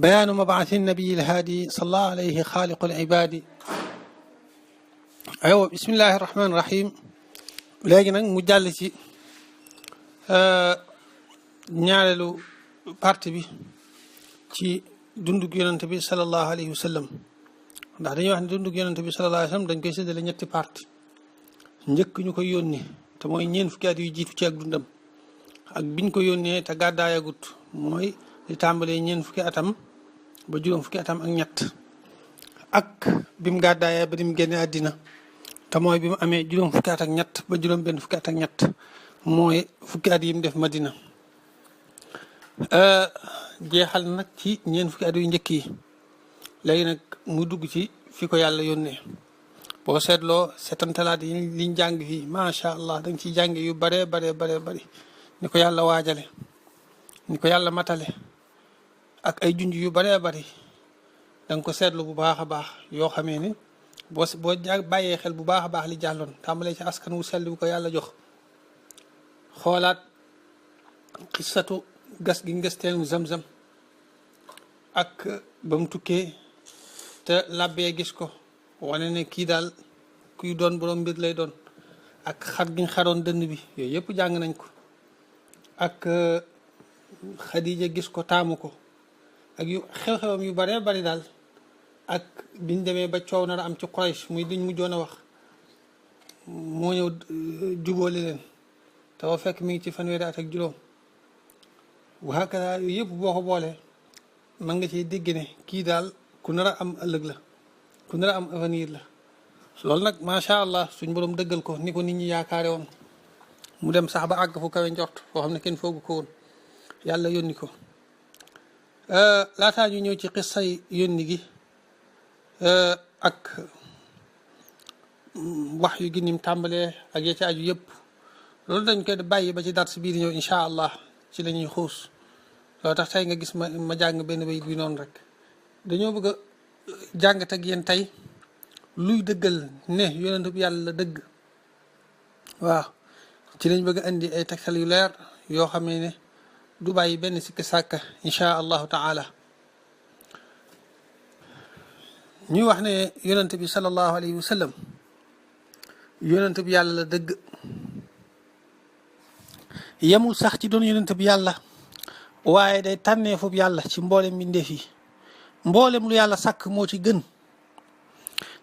بيان مبعث النبي الهادي صلى الله عليه خالق العباد. أيوة بسم الله الرحمن الرحيم. léegi nag mu jàll ci ñaareelu partie bi ci dundug yonent bi sallallahu alayhi wa sallam ndax dañuy wax ne dundug yonent bi sallallahu alayhi wa sallam dañ koy séddale ñetti partie njëkk ñu ko yónni te mooy ñeent fukki at yu jiitu ci ak dundam ak biñ ko yónnee te gàddaayagut mooy li tàmbalee ñeent fukki atam ba juróom fukki atam ak ñett ak bi mu gàddaayee ba dim génne àddina te mooy bi mu amee juróom fukki at ak ñett ba juróom benn fukki at ak ñett mooy fukki at yi mu def Madina. jeexal nag ci ñeent fukki at yu njëkk yi léegi nag mu dugg ci fi ko yàlla yónnee boo seetloo setantalaat yi liñ jàng fii macha allah dañ ciy jàng yu bare bari ni ko yàlla waajale ni ko yàlla matale ak ay junj yu bare bari danga ko seetlu bu baax a baax yoo xamee ni boo bàyyee xel bu baax a baax li jàlloon tàmbalee ci askan wu sell bu ko yàlla jox xoolaat xissatu gas gi nges teenu zam-zam ak ba mu tukkee te làbbee gis ko wane ne kii daal kuy doon borom mbir lay doon ak xar giñ xaroon dënn bi yooyu yëpp jàng nañ ko ak Xadija gis ko taamu ko ak yu xew-xewam yu bare bari daal ak biñ demee ba coow nar a am ci Quraysh muy liñ mujjoon a wax moo ñëw jubóole leen te wa fekk mi ngi ci fanweeri at ak juróom waakara yooyu yëpp boo ko boolee mën nga ciy dégg ne kii daal ku nar a am ëllëg la ku nar a am avenir la loolu nag macha allah suñ borom dëggal ko ni ko nit ñi yaakaare woon mu dem sax ba àgg fu kawe njort foo xam ne kenn foogu ko woon yàlla yónni ko laataa ñu ñëw ci xissay yónni gi ak wax yu gi nim tàmbalee ak ya ci aju yëpp loolu dañ koy bàyyi ba ci dars bii di ñëw incha allah ci la ñuy xuus loolu tax tey nga gis ma jàng benn bayit bi noonu rek dañoo bëgg a jàngat ak yéen tey luy dëggal ne yonent bi yàlla la dëgg waaw ci lañ bëgg a indi ay tegtal yu leer yoo xam ne du bàyyi benn sikki sàkka incha allahu taala ñuy wax ne yonent bi sallallahu alayhi wa sallam yonent bi yàlla la dëgg yemul sax ci doon yonent bi yàlla waaye day tànneefub yàlla ci mboolem mbindeef yi mboolem lu yàlla sàkk moo ci gën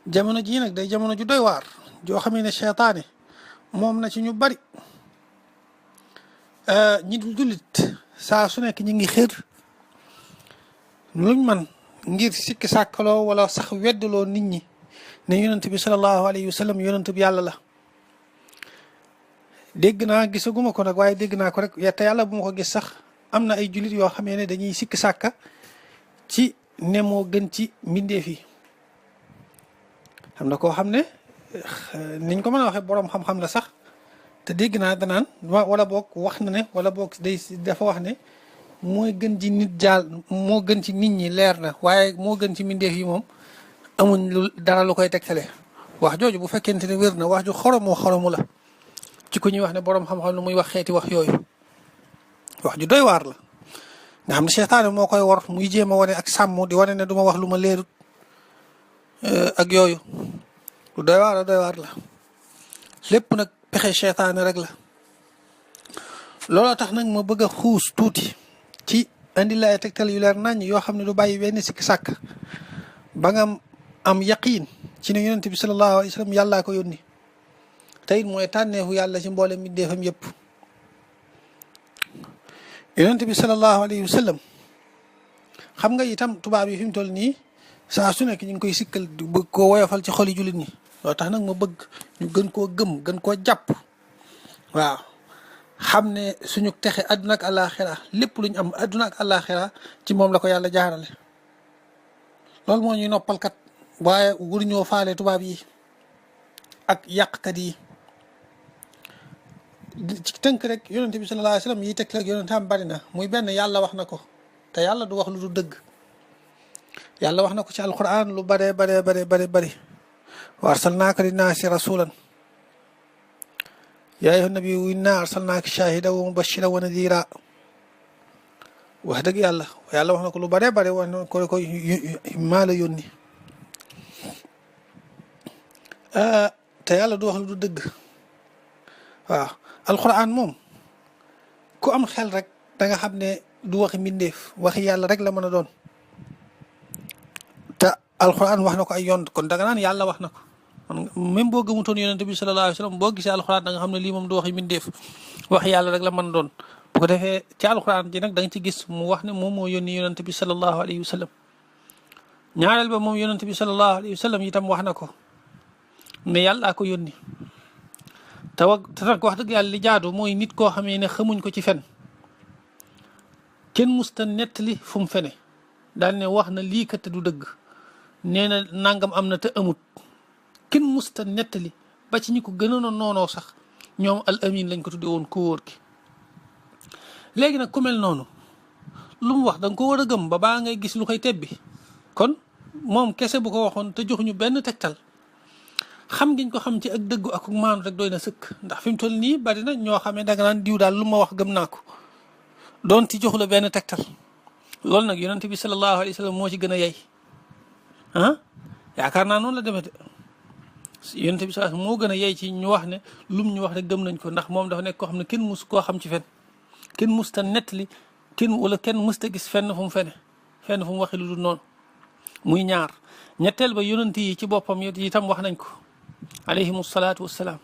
jamono jii nag day jamono ju doy waar joo xam ne seytaane moom na ci ñu bari ñi dul jullit saa su nekk ñu ngi xër luñ man ngir sikki sàkkaloo wala sax weddaloo nit ñi ne yonent bi sallallahu alayhi wa sallam yonent bi yàlla la dégg naa gisaguma ko nag waaye dégg naa ko rek te yàlla bu ma ko gis sax am na ay jullit yoo xamee ne dañuy sikki sàkka ci ne moo gën ci mbindeef yi xam na koo xam ne niñ ko mën a waxee boroom xam-xam la sax te dégg naa danaan wala boog wax na ne wala boog dafa wax ne mooy gën ci nit jaal moo gën ci nit ñi leer na waaye moo gën ci mbindeef yi moom amuñ lu dara lu koy tegtale wax jooju bu fekkente ne wér na wax ju xoromu la ci ku ñuy wax ne boroom xam-xam lu muy wax xeeti wax yooyu wax ju doy waar la nga xam ne seytaane moo koy wor muy jéem a wane ak sàmm di wane ne duma wax lu ma leerut ak yooyu lu doy waar la lépp nag pexe seytaane rek la looloo tax nag ma bëgg a xuus tuuti ci indi la ay tegtal yu leer naññ yoo xam ne du bàyyi benn sikki sàkk ba nga am yaqiin ci ne yonent bi sallallahu alayhi wa sallam yàllaa ko yónni te it mooy tànneefu yàlla ci mboolem mbindeefam yëpp yonent bi sallallahu alayhi wa sallam xam nga itam tubaab yi fi mu toll nii saa su nekk ñu ngi koy sikkal bëgg koo woyofal ci xoli jullit ñi loo tax nag ma bëgg ñu gën koo gëm gën koo jàpp waaw xam ne suñu texe àdduna ak àllaaxira lépp lu ñu am àdduna ak àllaaxira ci moom la ko yàlla jaarale loolu moo ñuy noppalkat waaye waruñoo faale tubaab yi ak yàqkat yi ci tënk rek yonent bi sallallahu alayhi wa sallam yi teg rek yonent am bari na muy benn yàlla wax na ko te yàlla du wax lu du dëgg yàlla wax na ko ci alquran lu bare bari wa arsalnaaka linnaasi rasulan yaa ayyuhan nabiyyu innaa arsalnaaka shaahidan wa mubashiran wa nadhiira wax dëgg yàlla wax na ko lu bare bare wax na ko maa la yónni te yàlla du wax lu du dëgg waaw alquran moom ku am xel rek da nga xam ne du waxi mbindeef waxi yàlla rek la mën a doon te alquran wax na ko ay yoon kon da nga naan yàlla wax na ko même boo gëmutoon yonente bi sallallahu alayhi wa sallam boo gisee alquran da nga xam ne lii moom du waxi mbindeef waxi yàlla rek la mën a doon bu ko defee ci alquran ji nag da nga ci gis mu wax ne moom moo yónni yonente bi sallallahu alayhi wa sallam ñaareel ba moom yonente bi sallallahu alayhi wa sallam itam wax na ko ne yàllaa ko yónni te nag wax dëgg yàlla li jaadu mooy nit koo xamee ne xamuñ ko ci fen kenn musta nettali fu mu fene daal ne wax na lii kat te du dëgg nee na nangam am na te amut kenn musta nettali ba ci ñi ko gënoon a noonoo sax ñoom al amin lañ ko tudde woon ku wóor ki léegi nag ku mel noonu lu mu wax da nga ko war a gëm ba baa ngay gis lu koy tebbi kon moom kese bu ko waxoon te joxuñu benn tegtal xam ngiñ ko xam ci ak dëggu ak maanu rek doy na sëkk ndax fi mu toll nii bari na ñoo xam ne danga naan diw daal lu ma wax gëm naa ko doon ci joxu la benn tegtal loolu nag yonent bi sallallahu alayhi wa sallam moo ci gën a yey yaakaar naa noonu la demee de yonent bi sallallahu moo gën a yey ci ñu wax ne lum ñu wax rek gëm nañ ko ndax moom dafa nekk koo xam ne kenn mus koo xam ci fen kenn musta nettali kenn musta gis fenn fu mu fenn fu mu waxi lu dul noonu muy ñaar ñetteel ba yonent yi ci boppam itam wax nañ ko alayhimu salaatu wassalaam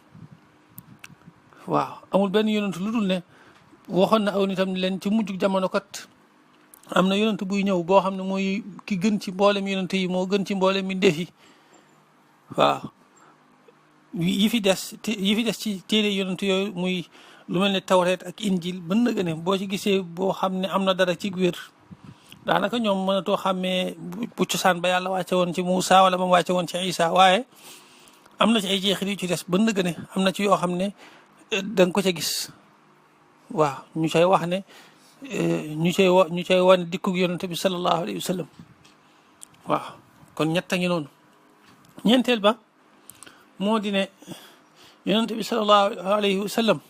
waaw amul benn yonent lu dul ne waxoon na aw nitam ni leen ci mujj jamono kat am na yonent buy ñëw boo xam ne mooy ki gën ci mboolem yonent yi moo gën ci mboolem mi ndef yi waaw yi fi des ci téere yonent yooyu muy lu mel ne tawreet ak injil bën na gëne boo ci gisee boo xam ne am na dara ci wér daanaka ñoom mënatoo xàmmee bu cosaan ba yàlla wàcce woon ci Muusa wala ba mu wàcce woon ci Isa waaye am na ci ay jeexit yu ci des bën na gëne am na ci yoo xam ne da nga ko ca gis waaw ñu cay wax ne ñu cay wane dikkug yonente bi sallallahu alayhi wa sallam waaw kon ñett a ngi noonu ñeenteel ba moo di ne yonente bi sallallahu alayhi wa sallam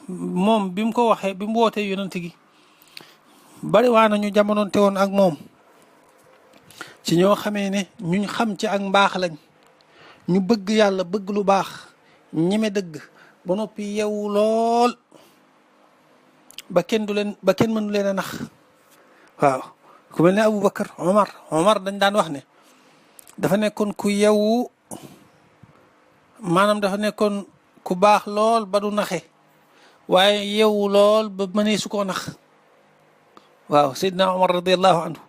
moom bi mu ko waxee bi mu wootee yonente gi bari waa na ñu jamonoonte woon ak moom ci ñoo xamee ne ñuñ xam ci ak mbaax lañ ñu bëgg yàlla bëgg lu baax ñeme dëgg ba noppi yewu lool ba kenn mënu leen a nax waaw ku mel ne Aboubacar Omar dañ daan wax ne dafa nekkoon ku yewu maanaam dafa nekkoon ku baax lool ba du naxe waaye yewu lool ba mënee su koo nax waaw Seydina Omar radiallahu anhu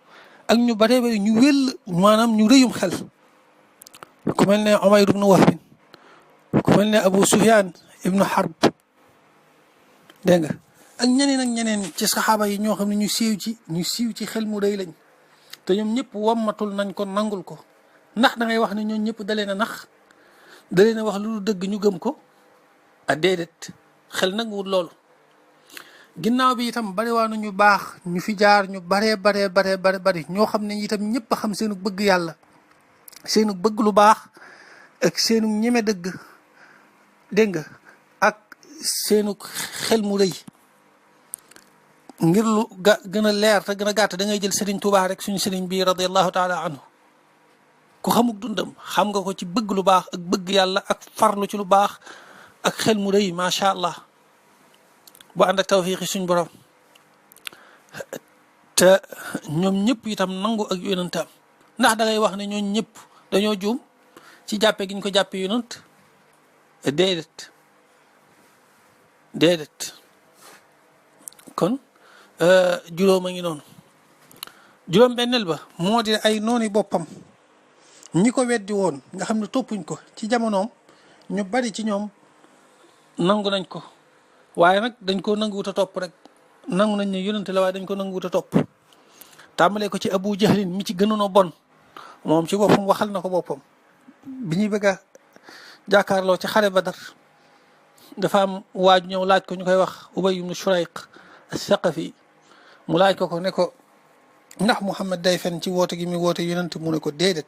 ak ñu baree bari ñu wéll maanaam ñu rëyum xel ku mel ne Umayr ibnu Wahb ku mel ne Abu Sufyan ibnu Harb dégg nga ak ñeneen ci saxaaba yi ñoo xam ne ñu siiw ci xel mu rëy lañ te ñoom ñëpp wammatul nañ ko nangul ko ndax da ngay wax ne ñoom ñëpp dalee na nax dalee na wax lu dëgg ñu gëm ko a déedéet xel nag wut loolu ginnaaw bi itam bari waa na ñu baax ñu fi jaar ñu bari ñoo xam ne itam ñëpp a xam seenu bëgg yàlla seenu bëgg lu baax ak seenu ñeme dëgg dégg nga ak seenu xel mu rëy ngir lu gën a leer te gën a gàtt da ngay jël Sëriñ Tuubaa rek suñu sëriñ bi radiallahu taala anhu ku xamuk dundam xam nga ko ci bëgg lu baax ak bëgg yàlla ak farlu ci lu baax ak xel mu rëy macha allah bu ànd ak tawfiixi suñ borom te ñoom ñëpp itam nangu ak yonentam ndax da ngay wax ne ñooñu ñëpp dañoo juum ci jàppe gi ñu ko jàppe yonent déedéet kon juróom a ngi noonu juróom benneel ba moo di ay nooni boppam ñi ko weddi woon nga xam ne toppuñ ko ci jamonoom ñu bari ci ñoom nangu nañ ko waaye nag dañ ko nanguwut a topp rek nangu nañ ne yonente la waaye dañ ko nanguwut a topp tàmbalee ko ci Abu Jahlin mi ci gënoon a bon moom ci boppam waxal na ko boppam bi ñuy bëgg a jàkkaarloo ci xare Badar dafa am waaju ñëw laaj ko ñu koy wax Ubay ibnu Shurayq as-Saqafi mu laaj ko ne ko ndax Muhammad day fen ci woote gi mi woote yonente mu ne ko déedéet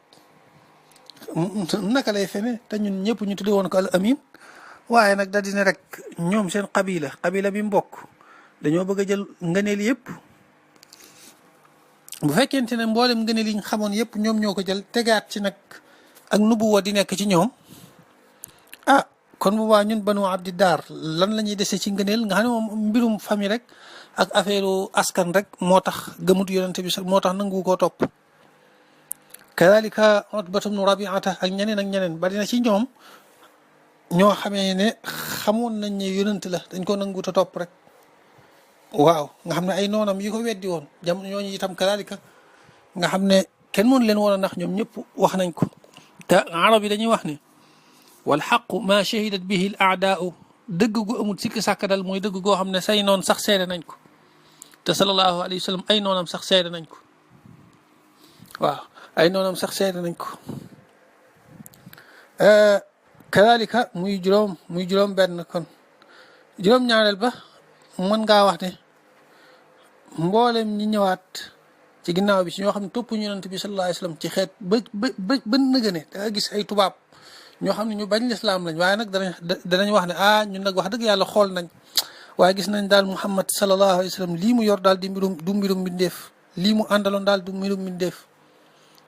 naka lay fene te ñun ñëpp ñu tudde woon ko al amin waaye nag da dina rek ñoom seen qabila bi mbokk dañoo bëgg a jël ngëneel yëpp bu fekkente ne mboolem ngëneel yi ñu xamoon yëpp ñoom ñoo ko jël tegaat ci nag ak nubuwa di nekk ci ñoom kon bu baax ñun banu abdi daar lan la ñuy dese ci ngëneel nga xam ne moom mbirum famille rek ak affaire askan rek moo tax gëmut yonente bi moo tax nangu koo topp kadalika utbatu bnu rabiata ak ñeneen bari na ci ñoom ñoo xamee ne xamoon nañ ne yonent la dañ ko nangu ta topp rek waaw nga xam ne ay noonam yi ko weddi woon jamono ñooñu itam kadalika nga xam ne kenn mënu leen woon a ndax ñoom ñëpp wax nañ ko te arab yi dañuy wax ne wal xaqu ma shahidat bihi al aadaau dëgg gu amul sikki sàkk dal mooy dëgg goo xam ne say noon sax seede nañ ko te sallallahu alayhi wa sallam ay noonam sax seede nañ ko waaw ay noonam sax seede nañ ko kadalika muy juróom benn kon juróom ñaareel ba mën ngaa wax ne mboolem ñi ñëwaat ci ginnaaw bi ci ñoo xam ne topp ñu yonent bi sallallahu alayhi wa sallam ci xeet ba nëgëne da nga gis ay tubaab ñoo xam ne ñu bañ lislaam lañ waaye nag danañ wax ne ñun nag wax dëgg yàlla xool nañ waaye gis nañ daal Muhammad sallallahu alayhi wa sallam lii mu yor daal du mbirum mbindeef lii mu àndaloon daal du mbirum mbindeef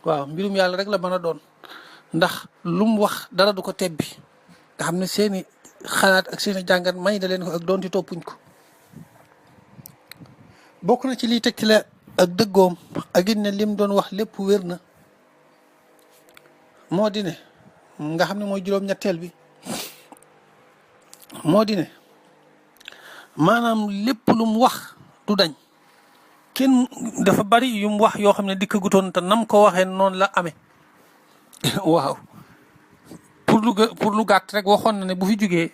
waaw mbirum yàlla rek la mën a doon ndax lu mu wax dara du ko tebbi nga xam ne seeni xalaat ak seeni jàngat may da leen ko ak doonte toppuñ ko bokk na ci liy teg ci la ak dëggoom ak it ne lim doon wax lépp wér na moo di ne nga xam ne mooy juróom-ñetteel bi moo di ne maanaam lépp lu mu wax du dañ kenn dafa bari yu mu wax yoo xam ne dikkagutoon te nam ko waxee noonu la amee waaw pour lu gàtt rek waxoon na ne bu fi jógee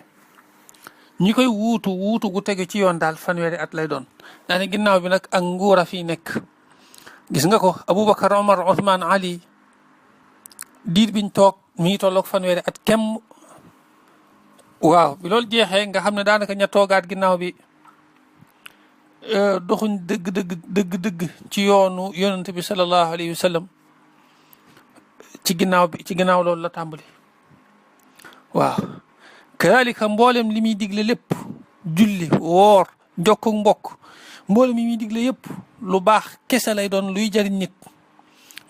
ñi koy wuutu gu tegu ci yoon daal fanweeri at lay doon daane ginnaaw bi nag ak nguur a fii nekk gis nga ko Aboubacar Omar Othman Ali diir biñ toog mi ngi tolloog fanweeri at kem waaw bi loolu jeexee nga xam ne daanaka ña toogaat ginnaaw bi doxuñ dëgg ci yoonu yonente bi sallallahu alayhi wa sallam ci ginnaaw loolu la tàmbali waaw kadalika mboolem li muy digle lépp julli woor jokku mbokk mboolem yi muy digle yëpp lu baax kese lay doon luy jariñ nit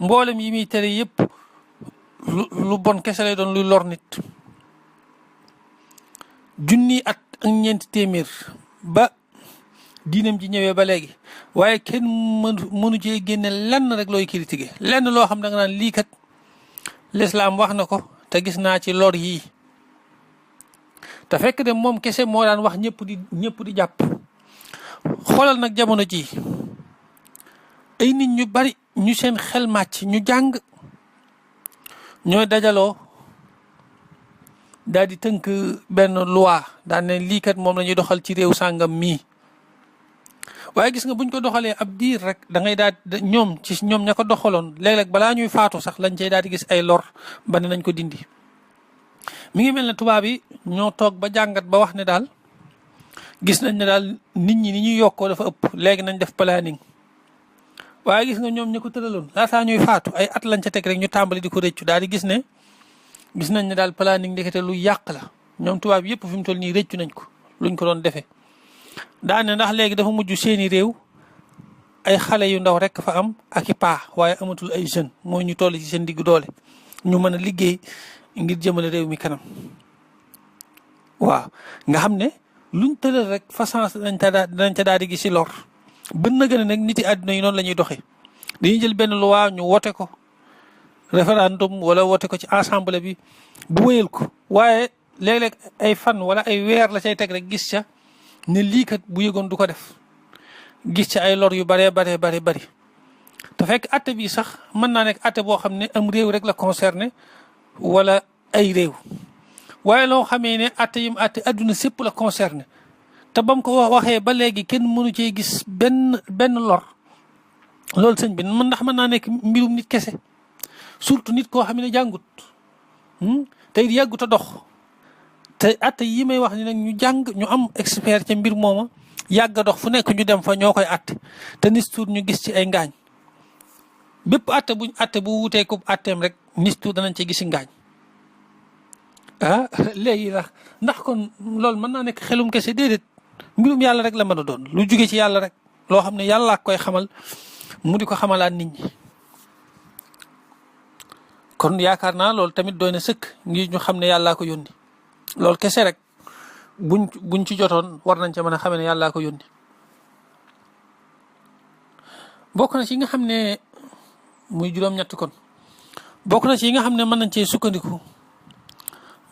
mboolem yi muy tere yëpp lu bon kese lay doon luy lor nit junni at ak ñeenti téeméer ba diinam ji ñëwee ba léegi waaye kenn mënu cee génne lenn rek looy critiquer lenn loo xam da nga naan lii kat lislaam wax na ko te gis naa ci lor yii te fekk de moom kese moo daan wax ñëpp di jàpp xoolal nag jamono ji ay nit ñu bari ñu seen xel màcc ñu jàng ñooy dajaloo daal di tënk benn loi daan ne lii kat moom la ñuy doxal ci réew sàngam mii waaye gis nga buñ ko doxalee ab diir rek da ngay daal ñoom ña ko doxaloon léeg-léeg balaa ñuy faatu sax lañ cey daal di gis ay lor ba ne nañ ko dindi mi ngi mel ne tubaab yi ñoo toog ba jàngat ba wax ne daal gis nañ ne daal nit ñi ni ñuy yokkoo dafa ëpp léegi nañ def planning waaye gis nga ñoom ña ko tëraloon laataa ñuy faatu ay at lañ ca teg rek ñu tàmbali di ko rëccu daal di gis nañ ne daal planning ndekete lu yàq la ñoom tubaab yëpp fi mu toll nii rëccu nañ ko luñ ko doon defee daane ndax léegi dafa mujj seeni réew ay xale yu ndaw rek fa am ak i paa waaye amatul ay jeunes mooy ñu toll ci seen digg doole ñu mën a liggéey ngir jëmale réew mi kanam waaw nga xam ne luñ tëral rek fa sens danañ ca daal di gis si lor bën na gën a nag nit yi àdduna yi noonu la ñuy doxee dañuy jël benn loi ñu wote ko référendum wala wote ko ci assemblée bi bu wéyal ko waaye léeg-léeg ay fan wala ay weer la cay teg rek gis ca ne lii kat bu yëgoon du ko def gis ca ay lor yu bari te fekk atte bi sax mën naa nekk atte boo xam ne am réew rek la concerné wala ay réew waaye loo xamee ne atte yim atte adduna sépp la concerné te bam ko waxee ba léegi kenn mënu cee gis benn lor loolu sëñ bi ndax mën naa nekk mbirum nit kese surtout nit koo xam ne jàngut te it yàggut a dox te atte yi may wax ni nag ñu jàng ñu am expert ca mbir mooma yàgg a dox fu nekk ñu dem fa ñoo koy atte te nis tuut ñu gis ci ay ngaañ bépp atte buñ atte bu wutee ko atteem rek nis tuut danañ ci gisi ngaañ ah léegi ndax kon loolu mën naa nekk xelum kese déedéet mbirum yàlla rek la mën a doon lu jóge ci yàlla rek loo xam ne yàlla ak koy xamal mu di ko xamalaat nit ñi. kon yaakaar naa loolu tamit doy na sëkk ngir ñu xam ne yàllaa ko yónni loolu kese rek buñ ci jotoon war nañ ca mën a xamee ne yàllaa ko yónni. bokk na ci yi nga xam ne muy juróom-ñett kon bokk na ci yi nga xam ne mën nañ cee sukkandiku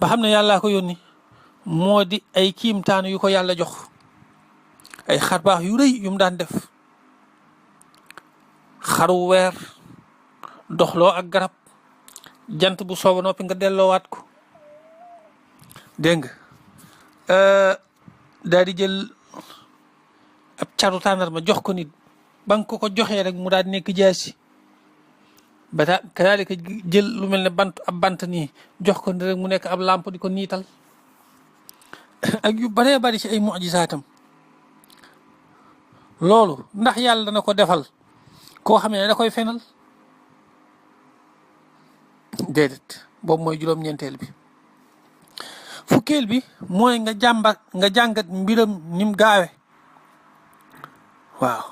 ba xam ne yàllaa ko yónni moo di ay kiimtaan yu ko yàlla jox ay xarbaax yu rëy yu mu daan def xaru weer doxloo ak garab jant bu sooba noppi nga delloowaat ko dégg nga daal di jël ab caru tàndarma jox ko nit ba nga ko joxee rek mu daal di nekk jaasi ba kadaalika jël lu mel ne ab bant nii jox ko rek mu nekk ab lampe di ko niital ak yu baree bari ci ay mujisaatam loolu ndax yàlla dana ko defal koo xam ne da koy fenal déedéet boobu mooy juróom-ñeenteel bi. fukkeel bi mooy nga jàngat mbiram nim gaawe waaw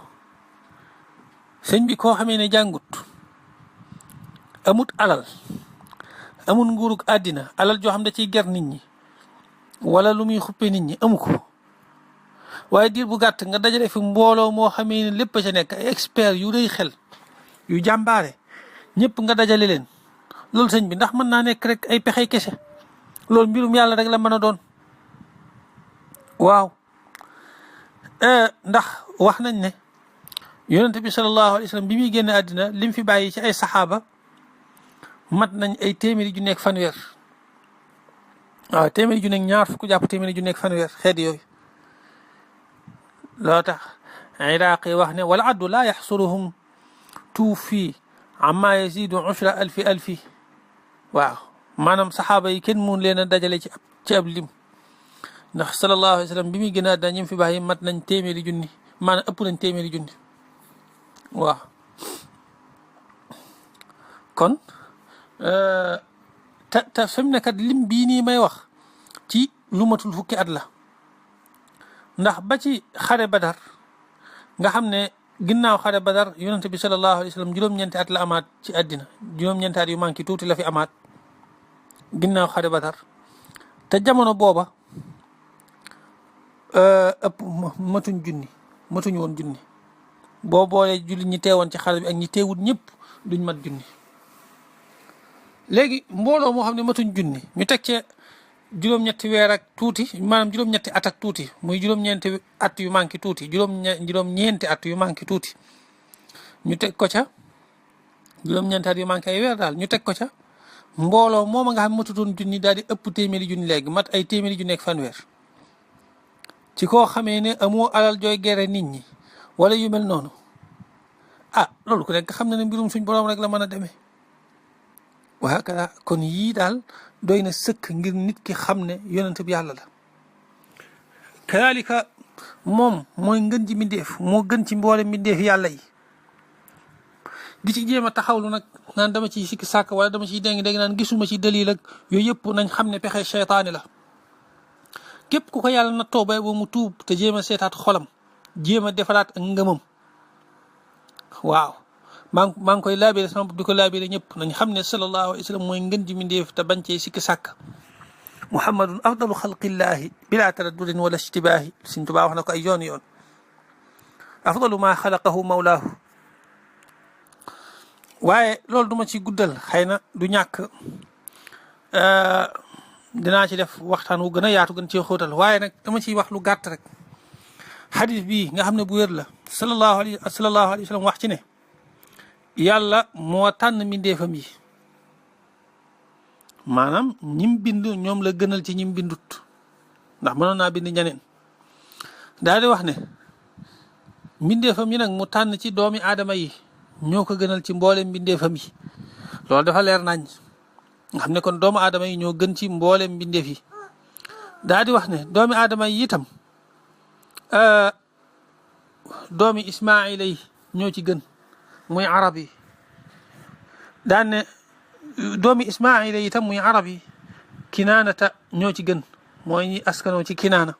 sëñ bi koo xamee ne jàngut amut alal amul nguurug àddina alal joo xam da ciy ger nit ñi wala lu muy xuppe nit ñi amu ko waaye diir bu gàtt nga dajale fi mbooloo moo xamee ne lépp a ca nekk ay expert yu rëy xel yu jàmbaare ñëpp nga dajale leen loolu sëñ bi ndax mën naa nekk rek ay pexey kese loolu mbirum yàlla rek la mën a doon waaw ndax wax nañ ne yonente bi sallallahu alayhi wa sallam bi muy génne àddina lim fi bàyyi ci ay saxaaba mat nañ ay téeméeri ju nekk fanweer waaw téeméeri ju nekk ñaar fukk jàpp téeméeri ju nekk fanweer xeet yooyu loo tax Iraaqi wax ne wal addu laa yaxsuruhum tuufi amma yazidu ushra alfi waaw maanaam saxaaba yi kenn mun leen a dajale ci ab lim ndax sallallahu alayhi wa sallam bi muy gën a àddina ñi fi bàyyi mat nañ téeméeri junni maanaam ëpp nañ téeméeri junni waaw kon te fi mu ne kat lim bii nii may wax ci lu matul fukki at la ndax ba ci xare badar nga xam ne ginnaaw xare badar yonente bi sallallahu alayhi wa sallam juróom-ñeenti at la amaat ci àddina juróom-ñeenti at yu manqué tuuti la fi amaat ginnaaw xare badar te jamono booba ëpp matuñ woon junni boo boolee julli ñi teewoon ci xare bi ak ñi teewut ñëpp duñ mat junni léegi mbooloo moo xam ne matuñ junni ñu teg ci juróom-ñetti weer ak tuuti maanaam juróom-ñetti at ak tuuti muy juróom-ñeenti at yu manqué tuuti juróom-ñeenti at yu manqué tuuti ñu teg ko ca juróom-ñeenti at yu manqué ay weer daal ñu teg ko ca mbooloo mooma nga xam matutoon junni daal di ëpp téeméeri junni léegi mat ay téeméeri junni ak fanweer ci koo xamee ne amoo alal jooy gere nit ñi wala yu mel noonu loolu ku nekk xam na ne mbirum suñ borom rek la mën a demee waa kala kon yii daal doy na sëkk ngir nit ki xam ne yonent bi yàlla la kadalika moom mooy ngën ji mbindeef moo gën ci mboole mbindeef yàlla yi di ci jéem a taxawlu nag naan dama ciy sikki sàkk wala dama ciy dégg naan gisuma ci dalil ak yooyu yëpp nañ xam ne pexe seytaane la képp ku ko yàlla na toobay ba mu tuub te jéem a seetaat xolam jéem a defaraat ak ngëmam waaw maa ngi koy laabire sama bopp di ko laabire ñëpp nañ xam ne sallallahu alayhi wa sallam mooy ngën ji mbindeef te bañ cee sikki sàkk muhammadun afdalu xalqillahi bila taraddudin wala ishtibaahi Sëñ Tuubaa wax na ko ay yoon afdalu ma xalaqahu mawlaahu waaye loolu duma ci guddal xëy na du ñàkk dinaa ci def waxtaan wu gën a yaatu gën cee xóotal waaye nag dama ciy wax lu gàtt rek xadis bii nga xam ne bu wér la sallallahu alayhi wa sallam wax ci ne yàlla moo tànn mbindeefam yi maanaam ñim bind ñoom la gënal ci ñim bindut ndax mënoon naa bind ñeneen daal di wax ne mbindeefam yi nag mu tànn ci doomi aadama yi ñoo ko gënal ci mboolem mbindeefam yi loolu dafa leer nañ nga xam ne kon doomu aadama yi ñoo gën ci mboolem mbindeef yi daal di wax ne doomi aadama yi itam doomi Ismaayila yi ñoo ci gën muy arab yi daan ne doomi Ismaayila yi itam muy arab yi kinaanata ñoo ci gën mooy ñi askanoo ci kinaana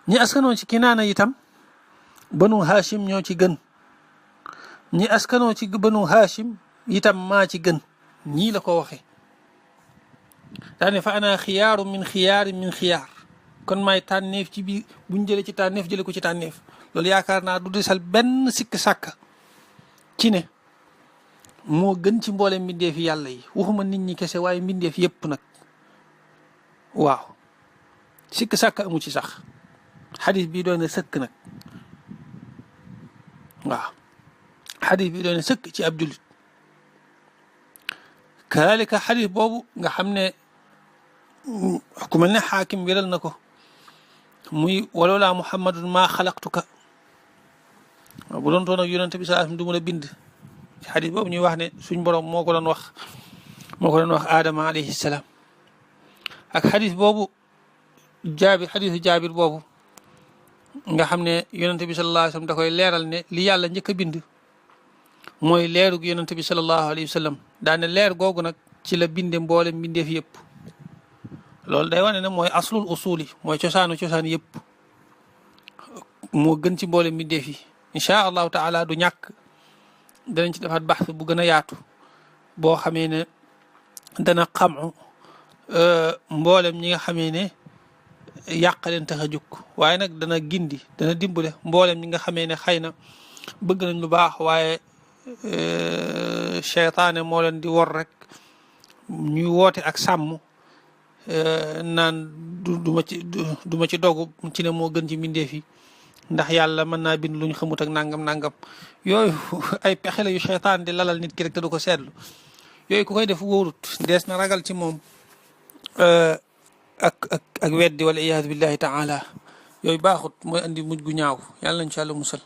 ñi askanoo ci kinaana itam banu hashim ñoo ci gën ñi askanoo ci banu hashim itam maa ci gën ñii la ko waxe daane fa ana xiyaaru min xiyaari min xiyaar kon maay tànneef ci biir buñ jëlee ci tànneef jële ko ci tànneef loolu yaakaar naa du desal benn sikk sàkka ci ne moo gën ci mboolem mbindeef yi yàlla yi waxuma nit ñi kese waaye mbindeef yépp nag waaw sikk sàkka amu ci sax xadis bi doon na sëkk nag waaw xadis bi doon na sëkk ci ab jullit kaalika xadis boobu nga xam ne ku mel ne xaakim wéral na ko muy waloola muhammadun maa xalaqtuka bu doon toon ak yonente bi sallallahu alayhi wasallam du mën a bind xadis boobu ñuy wax ne suñ borom moo ko doon wax aadama alayhi salaam ak xadis boobu xadisu jaabir boobu nga xam ne yonente bi sallallahu alayhi wasallam da koy leeral ne li yàlla njëkk a bind mooy leerug yonente bi sallallahu alayhi wasallam daane leer googu nag ci la binde mboolem mbindeef yëpp loolu day wane ne mooy aslul usuli mooy cosaan yëpp moo gën ci mboolem mbindeef yi incha allahu taala du ñàkk danañ ci defaat baxs bu gën a yaatu boo xamee ne dana xamu mboolem ñi nga xamee ne yàq leen tax a jóg waaye nag dana gindi dana dimbale mboolem ñi nga xamee ne xëy na bëgg nañ lu baax waaye cheytaane moo leen di wor rek ñuy woote ak sàmm naan du ma ci dogu ci ne moo gën ci mbindeef yi ndax yàlla mën naa bind lu ñu xamut ak nangam yooyu ay pexe la yu cheytaan di lalal nit ki rek te du ko seetlu yooyu ku koy def wóorut dees na ragal ci moom ak weddi wala iyaadu billahi taala yooyu baaxut mooy andi mujj gu ñaaw yàlla nañ ci yàlla musal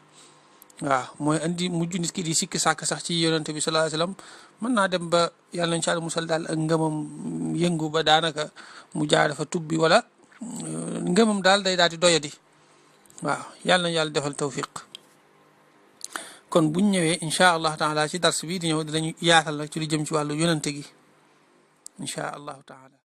waaw mooy andi mujj nit ki di sikki sàkk sax ci yonente bi sallallahu alayhi wasallam mën naa dem ba yàlla nañ ci yàlla musal daal ak ngëmam yëngu ba daanaka mu jaar fa tubbi wala ngëmam daal day daal di doyadi waaw yàlla nañ yàlla defal tawfiq kon buñ ñëwee incha allah taala ci dars bi di ñëw dinañu yaatal nag ci lu jëm ci wàllu yonente gi incha allahu taala